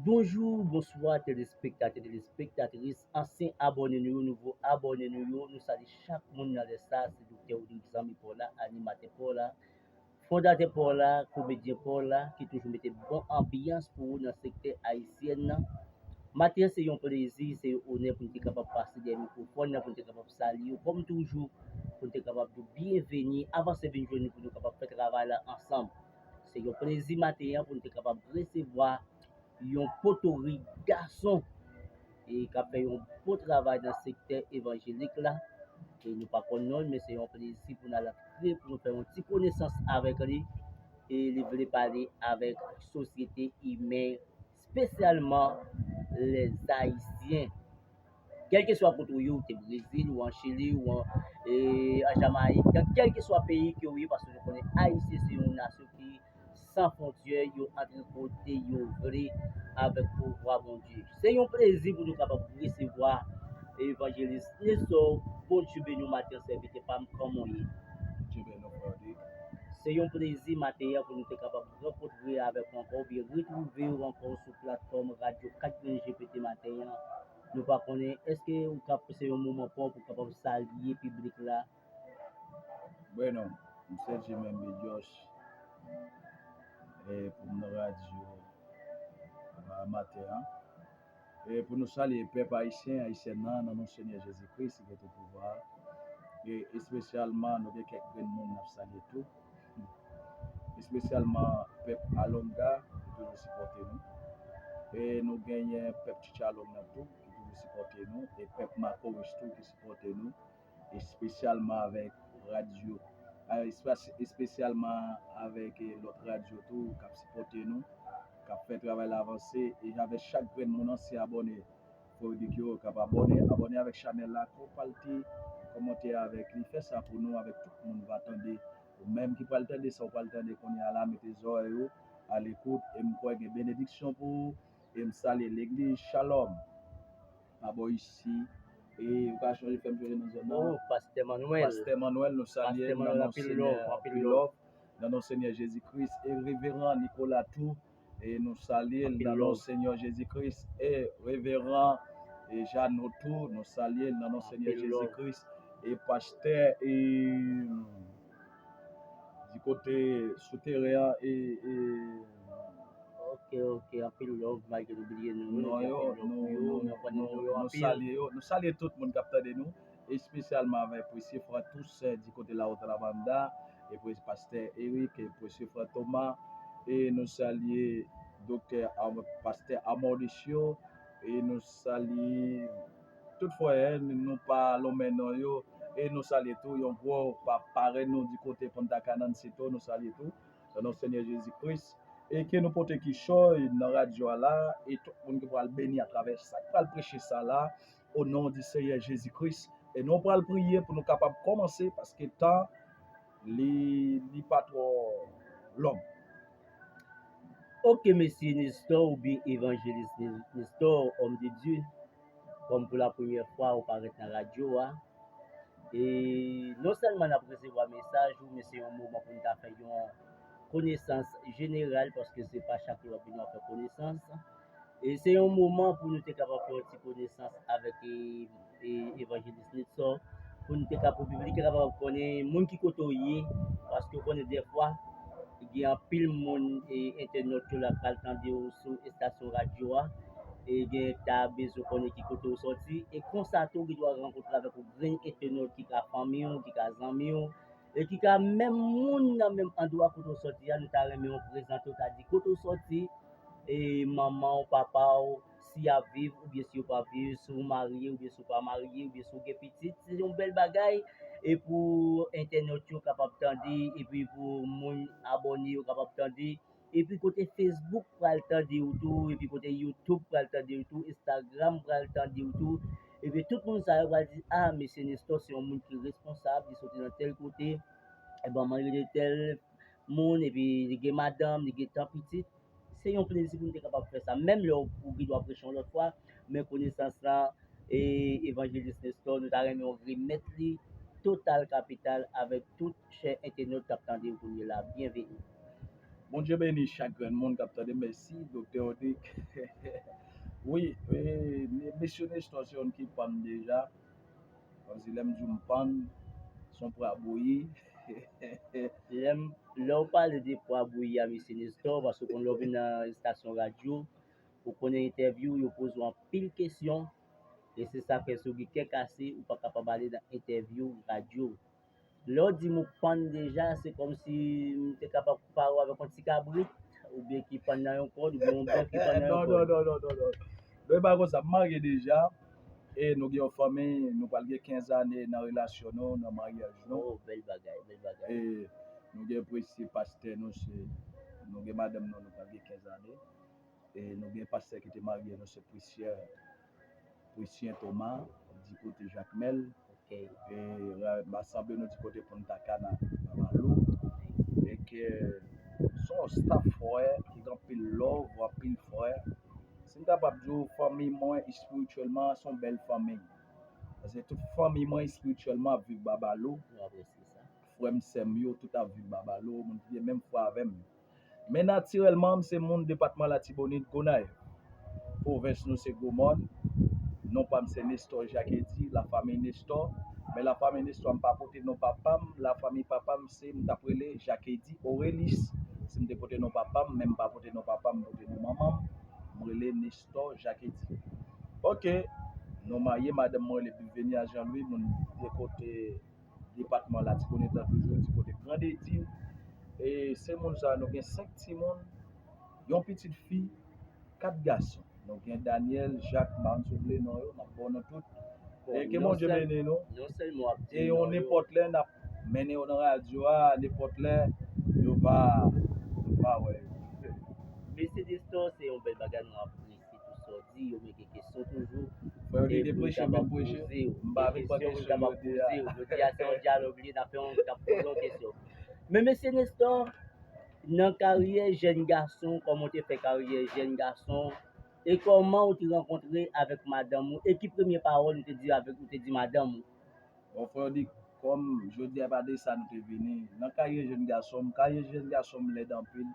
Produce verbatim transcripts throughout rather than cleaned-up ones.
Bonjou, bonswa, telespektatè, telespektatris, ansyen abòne nou yo, nouvo abòne nou yo, nou salye chak moun nan lè sa, se Doktè Rodrigue, zanmi pa w la, animatè pa w la, fondatè pa w la, komedyen pa w la, ki toujou mete bon anbyans pou ou nan sektè ayisyèn nan. Maten an, se yon plezi, se yon onè pou n te kapab pase dèyè mikwofòn nan, pou n te kapab salye w, kòm toujou, pou n te kapab di w byenveni, avanse vin jwenn nou pou nou kapab fè travay la ansanm. Se yon plezi maten an pou n te kapab resevwa yon potorik gason e k ap fè yon bon travay nan sektè evanjelik la. E nou pa konn non l, men se yon plezi pou n al antre, pou nou fè yon ti konesans avèk li. E li vle pale avèk sosyete imen, espesyalman lèzayisyen. Kèlkeswa kote w ye, w te Brezil, ou an Chili, ou an, e, an Jamayik, nan kèlkeswa peyi ke w ye, paske nou konnen Ayisyen se yon nasyon ki san fwontyè, yo antre kote yo vle avèk pouvwa Bondye. Se yon plezi pou nou kapab resevwa Evanjelis Nestor. Bondye beni w maten, sèvitè pa m, kòman w ye? Bondye beni w, frè Rodrigue. Se yon plezi maten an pou nou te kapab rankontre avèk ou ankò, oubyen retwouve w ankò sou platfòm radyo Kat Grenn G P T maten an. Nou pa konnen, èske ou ka, se yon moman pa w pou w kapab salye piblik la? Bueno, m se Jimmy Medios, e pou m nan radyo a maten an. E pou nou salye pèp ayisyen, ayisyèn nan, nan non Senyè Jezi Kris ki gen tout pouvwa a. E espesyalman, nou gen kèk grenn moun n ap salye tou. Espesyalman pèp Alonga ki toujou sipòte nou. E nou genyen pèp Chichalong nan tou ki toujou sipòte nou. E pèp Macorís tou ki sipòte nou. Espesyalman avèk radyo, a, espas-, espesyalman avèk, e, lòt radyo tou k ap sipòte nou, k ap fè travay la avanse, e avèk chak grenn moun, ansyen abòne, frè Rodrigue yo, k ap abòne, abòne avèk chanèl la, tou pati, kòmante avèk li, fè sa pou nou, avèk tout moun va tande. Ou menm ki pral tande sa ou pral tande kounye a la, mete zòrèy ou alekout, e m kwè gen benediksyon pou ou, e m salye legliz Shalom pa bò isi. E ou ka chonje fè m chonje nan zòn nan. Oh, Pastè Manuel. Pastè Manuel, nou salye l nan non Senyè, anpil love, nan non Senyè Jezi Kris. E Reveran Nicolas tou, e nou salye l nan non Senyè Jezi Kris. E Reveran, e Jeannot tou, nou salye l nan non Senyè Jezi Kris. E pastè, e di kote sou teren an, e, e Ok, ok, anpil love, malgre nou bliye non yo, non yo, anpil love pou yo, nou, nou, nou, nou salye yo, nou salye tout moun k ap tande nou, espesyalman avèk Presye Frè Toussaint di kote la Otra Banda, e Presye Pastè Eric, e Presye Frè Thomas, e nou salye Doktè Am-, Pastè Amorlisio, e nou salye tout frè, nou pa lonmen non yo, e nou salye tou yon gwo pa-, parenn nou di kote Punta Cana, Sito, nou salye tou, nan non Senyè Jezi Kris. E ke nou pote kichòy nan radyo a la, e tout moun ki pral beni atravè sa k pral preche sa la, o non di Senyè Jezi Kris. E nou pral priye pou nou kapab kòmanse, paske tan li, li pa twò long. Ok, mesye Nestor oubyen evanjelis Nes-, Nestor, homme de Dieu, kòm pou la premyè fwa ou parèt nan radyo a. E non sèlman n ap resevwa mesaj ou, men se yon moman pou n ta fè yon konesans jeneral, paske se pa chak lè w ap vin w ap fè konesans. E se yon moman pou nou te kapab fè yon ti konesans avèk, e, e, evanjelis Nestor, pou nou te kapab, pou piblik te kapab konnen moun ki kote w ye, paske w konnen dèfwa, gen anpil moun, e, entènot yo la pral tande w sou estasyon radyo a, e gen ta bezwen konnen ki kote w sòti, e konsa tou, ou gen dwa rankontre avèk yon grenn entènot ki ka fanmi w, ki ka zanmi w, e ki ka menm moun nan menm andwa kote w sòti a, nou ta renmen w prezante w, ta di kote w sòti, e manman w, papa w, si y ap viv oubyen si yo p ap viv, si w marye oubyen si w pa marye, oubyen si w gen pitit, se yon bèl bagay, e pou entènot yo kapab tande, epi pou moun abòne yo kapab tande, epi kote Facebook pral tande w tou, epi kote YouTube pral tande w tou, Instagram pral tande w tou, epi tout moun sa yo pral di, "Ah, mesye Nestor se yon moun ki responsab, li soti nan tèl kote, e manman li de tèl moun, epi li gen madanm, li gen tan pitit." Se yon plezi pou n te kapab fè sa. Menm lè w, ou gen dwa preche yon lòt fwa, men konesans lan, e evanjelis Nestor, nou ta renmen w remèt li total kapital avèk tout chè entènot k ap tande w kounye la. Byenveni. Bondye beni chak grenn moun k ap tande. Mèsi, Doktè Rodrigue. Wi, e, Mesye Nestor se youn ki pann deja. Kòmsi lè m di w m pann, se yon pwa bouyi. Lè m, lè w pale de pwa bouyi a, Mesye Nestor, paske w konn lè w vin nan estasyon radyo, ou konnen entèvyou, yo poze w anpil kesyon, e se sa fè si w gen kè kase, ou pa kapab ale nan entèvyou radyo. Lè w di m ou pann deja, se kòmsi m te kapab konpare w avèk yon ti kabrit, oubyen ki pann nan yon kòd, oubyen yon bèf ki pann nan yon Non, kòd. non, non, non, non, non. Non, e pa konsa, m marye deja, e nou gen yon fanmi, nou pral gen kenz ane nan relasyon nou, nan maryaj nou. Oh, bèl bagay, bèl bagay. E nou gen Prisy, pastè nou, se, nou gen madanm nou, nou pral gen kenz ane. E nou gen pastè ki te marye nou, se Prisyen, Prisyen Thomas, di kote Jakmèl. Ok. E ra- m a sanble nou di kote Punta Cana, Babalo. E ke se yon staff frè ki gen anpil love, anpil frè. Si m kapab di w, fanmi mwen espirityèlman, se yon bèl fanmi. Paske tout fanmi mwen espirityèlman ap viv Babalo. Nou apresye sa. Frè m, sè m yo, tout ap viv Babalo, moun ki gen menm fwa avè m. Men natirèlman, m se moun depatman Latibonit, Gonayiv. Pwovens nou se Gwomòn. Non pa m se Nestor Jacques Eddy, lafanmi Nestor. Men lafanmi Nestor, m pa pote non papa m, lafanmi papa m se, m t ap rele Jacques Eddy Aurelis. Si m te pote non papa m, men m pa pote non papa m, m pote non manman m, m rele Nestor Jacques Eddy. Ok, nou marye, madanm mwen rele Bivenia Jean Louis, moun de kote depatman Latibonit lan toujou, di kote Grandedi. E se moun sa, nou gen senk timoun, yon pitit fi, kat gason. Nou gen Daniel, Jacques, m pa konn si w vle non yo, m ap ba w non tout. E ke Bondye beni nou. Non sèlman w ap di E yon non yo. Nenpòt lè, n ap mennen yo nan radyo a, nenpòt lè, yo va, yo va wè. Mesye Nestor, se yon bèl bagay, nou apresye tou sa w di, yo men gen kesyon toujou. Frè yo te preche, men preche. M pa vin pran kesyon jodi a. Jodi a se yon dyalòg li, n ap fè yon, n ap poze yon kesyon. Men Mesye Nestor, nan karyè jèn gason, kòman w te fè karyè jèn gason, e kòman w te rankontre avèk madanm ou, e ki premye pawòl ou te di avèk, ou te di madanm ou? Bon, frè yo di, kòm jodi a pa de sa nou te vini. Nan karyè jèn gason m, karyè jèn gason m lèd anpil.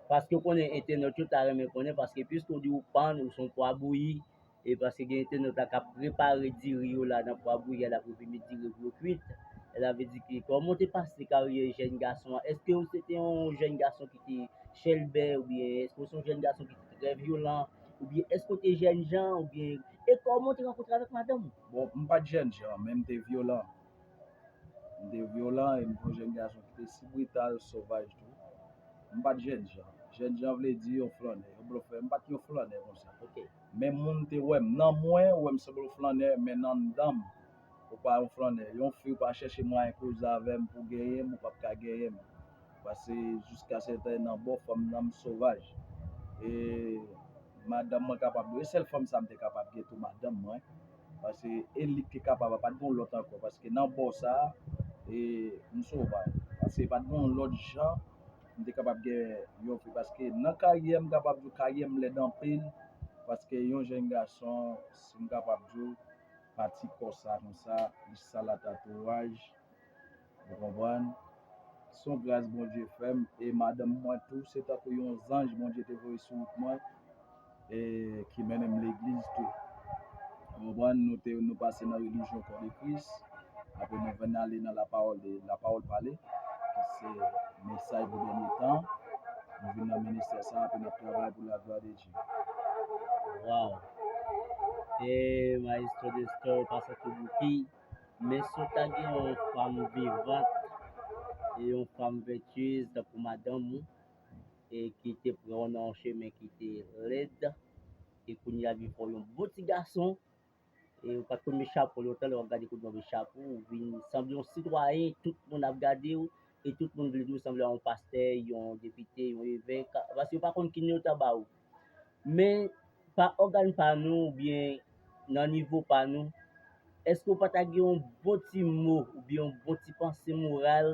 Paske w konnen entènot yo ta renmen konnen, paske piske w di w pann, ou se yon pwa bouyi, e paske gen entènot la k ap prepare diri yo la nan pwa bouyi a, l ap rive met diri pou yo kwit. Sa vle di ke kòman w te pase karyè jèn gason an? Èske w se te yon jèn gason ki te chèlbè, oubyen èske w se yon jèn gason ki te trè vyolan, oubyen èske w te jènjan, oubyen e kòman w te rankontre avèk madanm ou? Bon, m pa t jènjan, men m te vyolan. M te vyolan e m te yon jèn gason ki te si brital, sovaj tou. M pa t jènjan. Jènjan vle di yon flannè, yon blofè. M pa t yon flannè konsa. Ok. Men moun te wè m. Nan mwen, ou wè m sanble yon flannè, men nan anndan m, ou pa yon flannè. Yon fi, ou pa chèche mwayen koze avè m pou genyen m, ou p ap ka genyen m. Paske jiskaskè nan bò fanm nan m sovaj. E madanm mwen kapab di, e sèl fanm sa m te kapab gen tou madanm mwen. Paske e li k te kapab, pa t gen yon lòt ankò. Paske nan bò sa, e m sovaj. Paske pa t gen yon lòt jan m te kapab gen yon fi. Paske nan karyè m, m kapab di w karyè m lèd anpil. Paske yon jèn gason, si m kapab di w, pati kò sa konsa, li sal a tatouaj. Ou konprann? Se yon gras Bondye fè m, e madanm mwen tou, se tankou yon zanj Bondye te voye sou wout mwen, e ki mennen m legliz tou. Ou konprann? Nou te, nou pase nan relijyon kò de Kris, apre nou vin ale nan lapawòl de, lapawòl pale, ki se mesaj pou dènye tan. Nou vin nan ministè sa, apre n ap travay pou laglwa de Dye. Waw. E Maestro Nestor, pase tou bouki. Men si w ta gen yon fanm vivant e yon fanm vètyez tankou madanm ou, e ki te pran w nan yon chemen ki te lèd, e kounye a vin fè w yon bon ti gason, e ou pa t konn met chapo lontan, lè w ap gade kounye a w met chapo, ou vin sanble yon sitwayen, tout moun ap gade w, e tout moun vle di w sanble a yon pastè, yon depite, yon evèk, paske yo pa konn ki non yo ta ba w. Men pa ògàn pa nou oubyen nan nivo pa nou, èske w pa ta gen yon bon ti mo oubyen yon bon ti panse moral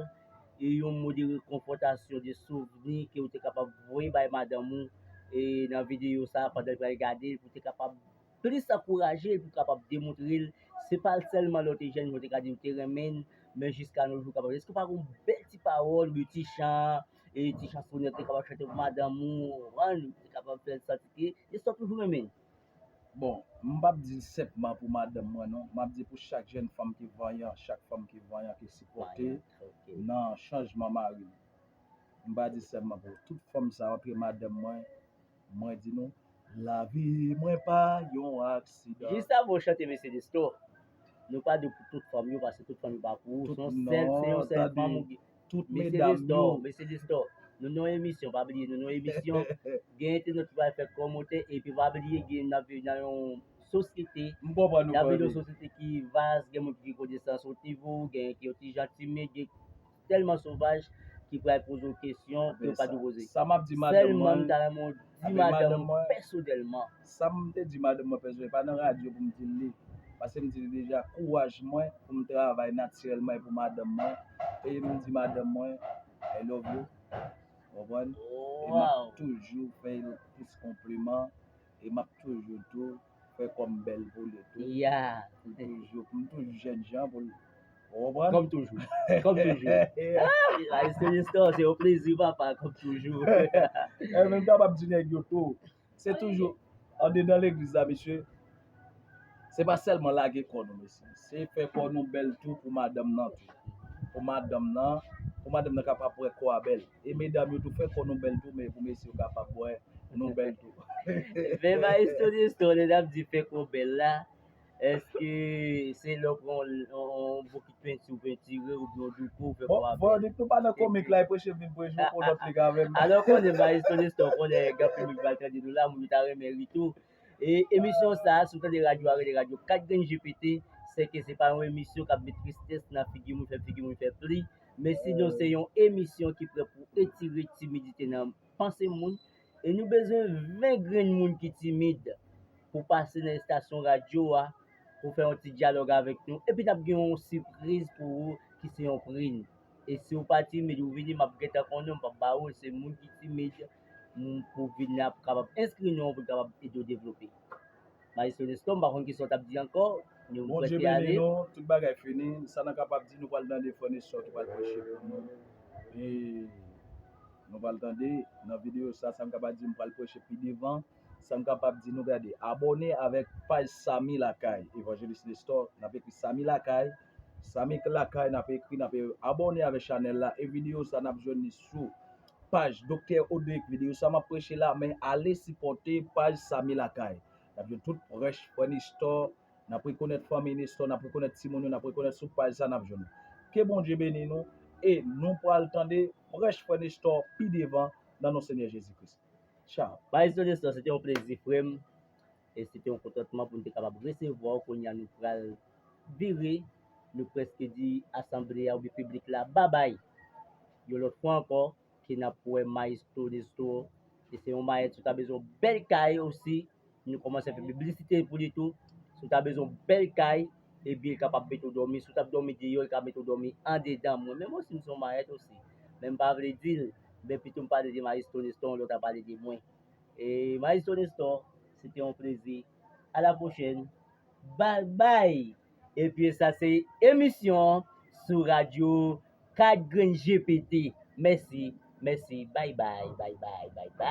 e yon mo de rekonfòtasyon, de souvni ke w te kapab voye bay madanm ou e nan videyo sa a pandan l pral gade l, pou te kapab plis ankouraje l, pou kapab demontre l se pa l sèlman lè w te jèn jan w te ka di w te renmen l, men jiska nos jours w kapab. Èske w pa gen yon bèl ti pawòl oubyen ti chan e ti chansonnen te kapab chante pou madanm ou, ou konprann, te kapab fè l santi ke Nestor toujou renmen l. Bon, m p ap di l senpman pou madanm mwen non, m ap di pou chak jèn fanm ki vanyan, chak fanm ki vanyan, ki sipòte nan chanjman mari l. M pa di sèlman pou tout fanm sa yo, antre madanm mwen, mwen di nou, lavi mwen pa yon aksidan. Jis avan w chante Mesye Nestor, nou pa di pou tout fanm yo, paske tout fanm yo pa pou ou. Se yon sèl, se yon sèl fanm ou gen. Tout medam yo. Mesye Nestor, nou nan yon emisyon, pa bliye, nou nan yon emisyon. Gen entènot ki pral fè kòmantè, epi pa bliye, gen nan yon sosyete, n ap viv yon sosyete ki vas, gen moun ki gen konesans o nivo, gen ki yon ti jan timid, gen tèlman sovaj ki pral poze w kesyon ke yo pa dwe poze. Sa m ap di madanm mwen, sèlman m ta renmen w di madanm mwen pèsonèlman. Sa m te di madanm mwen pèsonèl, pa nan radyo pou m di l li. Paske m di li deja kouraj mwen pou m travay natirèlman e pou madanm mwen. E m di madanm mwen, I love you. Ou konprann? E m ap toujou fè l plis konpliman. E m ap toujou tou fè kò m bèl pou li tou. Yeah. Pou toujou, pou m toujou jèn jan pou l. Ou konprann? Kòm toujou. Kòm toujou. Ah, Maestro Nestor, se yon plezi, papa, kòm toujou. E menm kapab di nèg yo tou. Se toujou andedan legliz la, mesye. Se pa sèlman lage kò nou, mesye. Se fè kò nou bèl tou pou madanm nan tou. Pou madanm nan, pou madanm nan kapab wè kò a bèl. E medam yo tou fè kò nou bèl tou, men pou mesye yo kapab wè nou bèl tou. Men Maestro Nestor, lè n ap di fè kò bèl la, èske se lè w pran yon bokit penti ou pentire oubyen yon douko ou fè kò a bèl? Bon, nou pa nan komik la, e preche m vin preche yon lòt nèg avè m. Alò konnen Maestro Nestor, konnen gen anpil moun ki pral tande nou la, moun yo ta renmen ri tou. E emisyon sa a, si w tande radyo a rele radyo Kat Grenn G P T, sèke se pa yon emisyon k ap met tristès nan figi moun, fè figi moun fè pli, men sinon se yon emisyon ki prè pou etire timidite nan panse moun. E nou bezwen ven grenn moun ki timid pou pase nan estasyon radyo a, pou fè yon ti dyalòg avèk nou. Epi n ap gen yon sipriz pou ou ki se yon pri. E si w pa timid, ou vini, m ap gentan konnen, m p ap ba ou l. Se moun ki timid pou vin la, pou kapab enskri non, pou kapab ede w devlope. Maestro Nestor, m pa konn kisa w t ap di ankò, nou prèske ale. Bondye beni nou, tout bagay fini. Sa n kapab di, nou pral tande frè Nestor ki pral preche pou nou. E nou pral tande nan videyo sa, sa m kapab di, m pral preche pi devan. Sa m kapab di nou, gade, abòne avèk paj Samy Lakay, Evanjelis Nestor, n ap ekri Samy Lakay, Samy Lakay, n ap ekri, n ap abòne avèk chanèl la, e videyo sa n ap jwenn li sou paj Doktè Odrick, videyo sa m ap preche la, men ale sipòte paj Samy Lakay. N ap jwenn tout prèch frè Nestor, n ap rekonèt fanmi Nestor, n ap rekonèt timoun yo, n ap rekonèt sou paj sa n ap jwenn. Ke Bondye beni nou, e nou pral tande prèch frè Nestor pi devan nan non Senyè Jezi Kris. Tchaw. Maestro Nestor, se te yon plezi, frè m. E se te yon kontantman pou n te kapab resevwa w. Kounye a nou pral vire, nou prèske di asanble a oubyen piblik la babay. Yon lòt fwa ankò, ke n ap wè Maestro Nestor. E se yon mayèt, si w ta bezwen yon bèl kay osi, nou kòmanse fè piblisite pou li tou. Si w ta bezwen yon bèl kay, ebyen, li kapab mete w dòmi. Si w t ap dòmi deyò, li ka mete w dòmi andedan. Mwen menm osi, m se yon mayèt osi. Men m pa vle di l, men pito m pale de Maestro Nestor, lè w ta pale de mwen. E Maestro Nestor, se te yon plezi. A la pwochèn. Bye bye. Epi sa se emisyon sou radyo Kat Grenn G P T. Mèsi, mèsi. Bye bye, bye bye, bye bye.